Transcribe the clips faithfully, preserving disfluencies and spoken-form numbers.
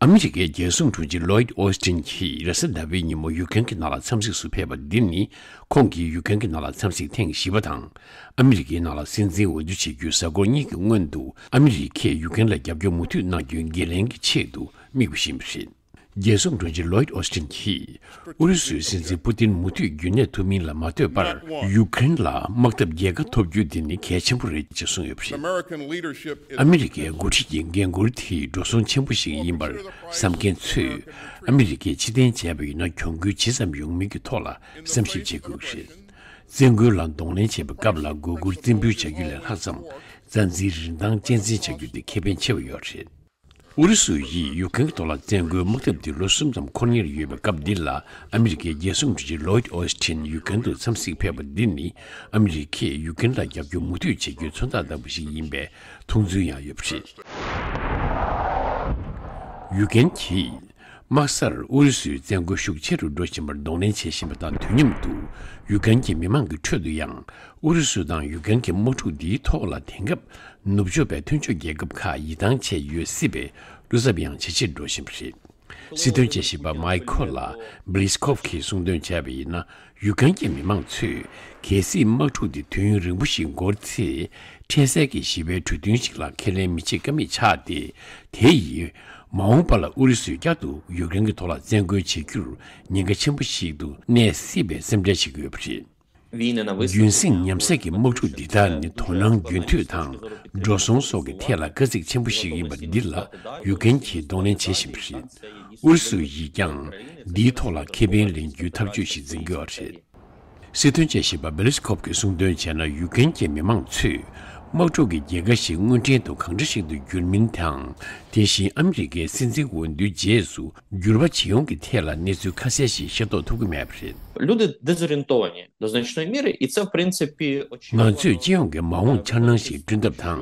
ཨ་མི་རི་ཀའི་རྒྱལ་སྲུང་དྲུང་ཆེ་ལོའིད་ཨོ་སི་ཊིན་གྱིས་རེས་གཟའ་ཟླ་བའི་ཉིན་མོ་ཡུ་ཀེ་རེན་གྱི་ནང་ལ་འཚམས་གཟིགས་སུ་ཕེབས་པ་འདི་ནི་ཁོང་གིས་ཡུ་ཀེ་རེན་གྱི་ནང་ལ་འཚམས་གཟིགས་ཐེངས་བཞི་པ་དང་། ཨ་མི་རི་ཀའི་ནང་ལ་སྲིད་འཛིན་འོས་བསྡུ་བྱེད་རྒྱུའི་གཟའ་འཁོར་གཉིས་ཀྱི་སྔོན་དུ་ཨ་མི་རི་ཀས་ཡུ་ཀེ་རེན་ལ་རྒྱབ་སྐྱོར་མུ་མཐུད་གནང་རྒྱུའི་འགན་ལེན་གྱི་ཆེད་དུ་དམིགས་པ་ཞིག་ཡིན་པ་རེད། རྒྱལ་སྲུང་དྲུང་ཆེ་ལོའིད་ཨོ་སི་ཊིན་གྱིས་ཨུ་རུ་སུའི་སྲིད་འཛིན་པུ་ཏིན་མུ་མཐུད་རྒྱུན་གནས་ཐུབ་མིན་ལ་མ་ལྟོས་པར་ཡུ་ཀེ་རེན་ལ་དམག་འཐབ་རྒྱལ་ཁ་ཐོབ་རྒྱུ་དེ་ནི་གལ་ཆེན་པོ་རེད་ཅེས་གསུངས་ཡོད་པ་རེད། ཨ་མི་རི་ཀའི་འགོ་ཁྲིད་ཀྱི་འགན་འཁུར་དེ་འགྲོ་སོང་ཆེན་པོ་ཞིག་ཡིན་པར་བསམ་མཁན་ཚོས་ཨ་མི་རི་ཀས་ཕྱིར་འཐེན་བྱས་པ་ཡིན་ན་གྱོང་གུན་ཇི་ཙམ་ཡོང་མིན་གྱི་ཐོག་ལ་བསམ་ཞིབ་བྱེད་དགོས་ཀྱི་རེད། བཙན་རྒོལ་ལ་གདོང་ལེན་བྱེད་པའི་སྐབས་ལ་མགོ་སྒུར་རྩིས་འབུལ་བྱ་རྒྱུ་ལས་ལྷག་ཙམ་རྩ་འཛིན་རིན་ཐང་གཅེས་འཛིན་བྱ་རྒྱུ་དེ་ཁེ་ཕན་ཆེ་བ་ཡོད་རེད། ཨུ་རུ་སུ་ཡིས་ཡུ་ཀེ་རེན་གྱི་ཐོག་ལ་བཙན་རྒོལ་དམག་འཐབ་འདི་ལོ་གསུམ་ཙམ་འཁོར་ཉེར་ཡོད་པའི་སྐབས་འདི་ལ་ཨ་མི་རི་ཀའི་རྒྱལ་སྲུང་དྲུང་ཆེ་ལོའིད་ཨོ་སི་ཊིན་ཡུ་ཀེ་རེན་དུ་འཚམས་གཟིགས་ཕེབས་པ་འདི་ནི་ཨ་མི་རི་ཀས་ཡུ་ཀེ་རེན་ལ་རྒྱབ་སྐྱོར་མུ་མཐུད་བྱེད་རྒྱུའི་མཚོན་རྟགས་ལྟ་བུ་ཞིག་ཡིན་པའི་མཐོང་ཚུལ་ཡང་ཡོད་པ་རེད། ཡུ་ཀེ་རེན་གྱིས་དམག་སར་ཨུ་རུ་སུའི་བཙན་རྒོལ་ཤུགས་ཆེ་རུ་འགྲོ་བཞིན་པར་གདོང་ལེན་བྱེད་བཞིན་པ་དང་དུས་མཉམ་དུ་ཡུ་ཀེ་རེན་གྱི་མི་མང་གི་ཁྲོད་དུ་ཡང་ཨུ་རུ་སུ་དང་ཡུ་ཀེ་རེན་གྱི་དམག་འཁྲུག་འདིའི་ཐོག་ལ་དེང་སྐབས་ནུབ་ཕྱོགས་པའི་མཐུན་ཕྱོགས་རྒྱལ་ཁབ་ཁག་ཡིད་ཐང་ཆད་ཡོད་སྲིད་པའི་བློ་འཚབ་ཡང་ཇེ་ཆེར་འགྲོ་བཞིན་པ་རེད། སྲིད་དོན་དཔྱད་ཞིབ་པ་མའི་ཁོ་ལ་བྷི་ལི་སི་ཁོབ་ཀྱིས་གསུངས་དོན་བྱས་པ་ཡིན་ན། ཡུ་ཀེ་རེན་གྱི་མི་མང་ཚོས་གལ་སྲིད་དམག་འཁྲུག་འདི་དུས་ཡུན་རིང་པོ་ཞིག་འགོར་ཚེ། འཕྲལ་སེལ་གྱི་ཞི་བའི་གྲོས་མཐུན་ཞིག་ལ་ཁས་ལེན་མི་བྱེད་ཀ་མེད་ཆགས་ཏེ། དེ་ཡིས་མ་འོངས་པ་ལ་ཨུ་རུ་སུས་བསྐྱར་དུ་ཡུ་ཀེ་རེན་གྱི་ཐོག་ལ་བཙན་རྒོལ་བྱེད་རྒྱུར་ཉེན་ཁ་ཆེན་པོ་ཞིག་ཏུ་གནས་སྲིད་པའི་སེམས་ཁྲལ་བྱེད་ཀྱི་ཡོད་པ་རེད། རྒྱུན་སྲིང་ཉམས་སད་ཀྱི་དམག་འཁྲུག་འདི་དག་ནི་དོ་སྣང་རྒྱུན་མཐུད་དང་འགྲོ་སོང་སོགས་ཀྱི་ཐད་ལ་དཀའ་ཚེགས་ཆེན་པོ་ཞིག་ཡིན་པ་འདི་ལ་ཡུ་ཀེ་རེན་གྱིས་གདོང་ལེན་བྱེད་བཞིན་པ་རེད། ཨུ་རུ་སུ་ཡིས་ཀྱང་འདིའི་ཐོག་ལ་ཁེ་ཕན་ལེན་རྒྱུའི་ཐབས་ཇུས་ཤིག་འཛིན་གྱི་ཡོད་རེད། སྲིད་དོན་དཔྱད་ཞིབ་པ་བྷི་ལི་སི་ཁོབ་ཀྱིས་གསུངས་དོན་བྱས་ན། ཡུ་ཀེ་རེན་གྱི་མི་མང་ཚོས་དམག་འཁྲུག་གི་རྒྱལ་ཁ་ཞིག་དངོས་འབྲེལ་དུ་གང་འདྲ་ཞིག་ཏུ་འགྱུར་མིན་དང་། དེ་བཞིན་ཨ་མི་རི་ཀའི་སྲིད་འཛིན་འོས་བསྡུའི་རྗེས་སུ་འགྱུར་བ་ཇི་ཡོང་གི་ཐད་ལ་གནས་ཚུལ་ཁ་གསལ་ཞིག་ཤེས་རྟོགས་ཐུབ་ཀྱི་མེད་པ་རེད། Люди дезорієнтовані до значної міри, і це, в принципі, очевидно. ང་ཚོས་སྤྱི་ཡོངས་ཀྱི་མ་འོངས་འཆར་སྣང་ཞིག་བསྐྲུན་ཐབས་དང་།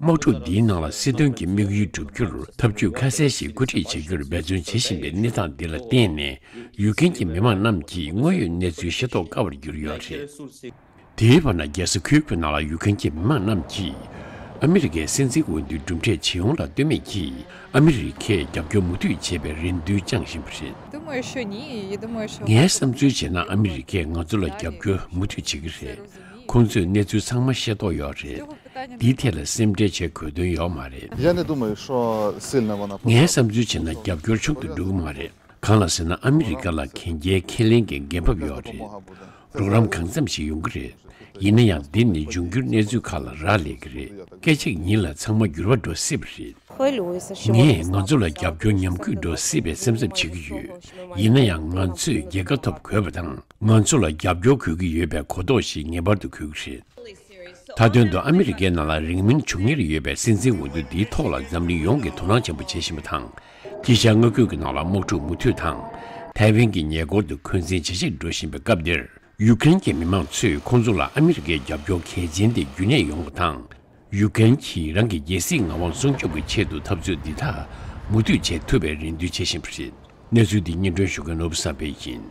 དམག་འཁྲུག་འདིའི་ནང་ལ་སྲིད་དོན་གྱི་དམིགས་ཡུལ་བསྒྲུབ་རྒྱུར་ཐབས་ཇུས་ཁ་གསལ་ཞིག་བཀོད་སྒྲིག་བྱེད་རྒྱུར་འབད་བརྩོན་བྱེད་བཞིན་པའི་གནས་སྟངས་འདི་ལ་བརྟེན་ནས། ཡུ་ཀེ་རེན་གྱི་མི་མང་རྣམས་ཀྱིས་དངོས་ཡོད་གནས་ཚུལ་ཤེས་རྟོགས་དཀའ་བར་གྱུར་ཡོད་རེད། དེའི་བར་ན། རྒྱལ་ས་ཁུལ་གྱི་ནང་ལ་ཡུ་ཀེ་རེན་གྱི་མི་མང་རྣམས་ཀྱིས་ཨ་མི་རི་ཀའི་སྲིད་འཛིན་འོས་བསྡུའི་གྲུབ་འབྲས་ཇི་ཡོང་ལ་ལྟོས་མེད་ཀྱིས་ཨ་མི་རི་ཀས་རྒྱབ་སྐྱོར་མུ་མཐུད་བྱེད་པའི་རེ་འདུན་བཅངས་བཞིན་པ་རེད། Думаю, что ні, і думаю, що ངའི་བསམ་ཚུལ་བྱས་ན། ཨ་མི་རི་ཀས་ང་ཚོ་ལ་རྒྱབ་སྐྱོར་མུ་མཐུད་བྱེད་ཀྱི་རེད། ཁོང་ཚོས་གནས་ཚུལ་ཚང་མ་ཤེས་རྟོགས་ཡོད་རེད། འདིའི་ཐད་ལ་སེམས་ཁྲལ་བྱེད་དགོས་དོན་ཡོད་མ་རེད། Я не думаю, що сильно вона ངའི་བསམ་ཚུལ་བྱས་ན། རྒྱབ་སྐྱོར་ཆུང་དུ་འགྲོ་གི་མ་རེད། གང་ལ་ཟེར་ན། ཨ་མི་རི་ཀ་ལ་གན་རྒྱའི་ཁས་ལེན་གྱི་འགན་བབ་ཡོད་རེད། རོགས་རམ་གང་འཚམ་ཞིག་ཡོང་གི་རེད། ཡིན་ན་ཡང་། འདི་ནི་འབྱུང་འགྱུར་གནས་ཚུལ་ཁག་ལ་རག་ལས་ཀྱི་རེད། སྐད་ཅིག་ཉིན་ལ་ཚང་མ་འགྱུར་བ་འགྲོ་སྲིད་པ་རེད། Хвилююся, що ངས་ང་ཚོ་ལ་རྒྱབ་སྐྱོར་ཉམས་རྒུད་འགྲོ་སྲིད་པའི་སེམས་འཚབ་བྱེད་ཀྱི་ཡོད། ཡིན་ན་ཡང་། ང་ཚོས་རྒྱལ་ཁ་ཐོབ་དགོས་པ་དང་། ང་ཚོ་ལ་རྒྱབ་སྐྱོར་དགོས་ཀྱི་ཡོད་པའི་གོ་རྟོགས་ཤིག་ངེས་པར་དུ་དགོས་ཀྱི་རེད། མཐའ་དོན་དུ། ཨ་མི་རི་ཀའི་ནང་ལ་རིང་མིན་འབྱུང་ཉེར་ཡོད་པའི་སྲིད་འཛིན་འོས་བསྡུ་འདིའི་ཐོག་ལ་འཛམ་གླིང་ཡོངས་ཀྱིས་དོ་སྣང་ཆེན་པོ་བྱེད་བཞིན་པ་དང་། དཀྱིལ་ཤར་མངའ་ཁུལ་གྱི་ནང་ལ་དམག་འཁྲུག་མུ་མཐུད་དང་། ཐའེ་ཝན་གྱི་ཉེ་འཁོར་དུ་འཁོན་འཛིན་ཇེ་ཆེར་འགྲོ་བཞིན་པའི་སྐབས་འདིར། ཡུ་ཀེ་རེན་གྱི་མི་མང་ཚོས་ཁོང་ཚོ་ལ་ཨ་མི་རི་ཀའི་རྒྱབ་སྐྱོར་གལ་ཆེན་དེ་རྒྱུན་གནས་ཡོང་བ་དང་། ཡུ་ཀེ་རེན་གྱིས་རང་གི་རྒྱལ་སྲིད་ངག་དབང་སྲུང་སྐྱོབ་ཀྱི་ཆེད་དུ་འཐབ་རྩོད་འདི་དག་མུ་མཐུད་བྱེད་ཐུབ་པའི་རེ་འདུན་བྱེད་བཞིན་པ་རེད། གནས་ཚུལ་འདི་སྙན་སྒྲོན་ཞུ་མཁན་ནོར་བུ་བསམ་འཕེལ་ཡིན།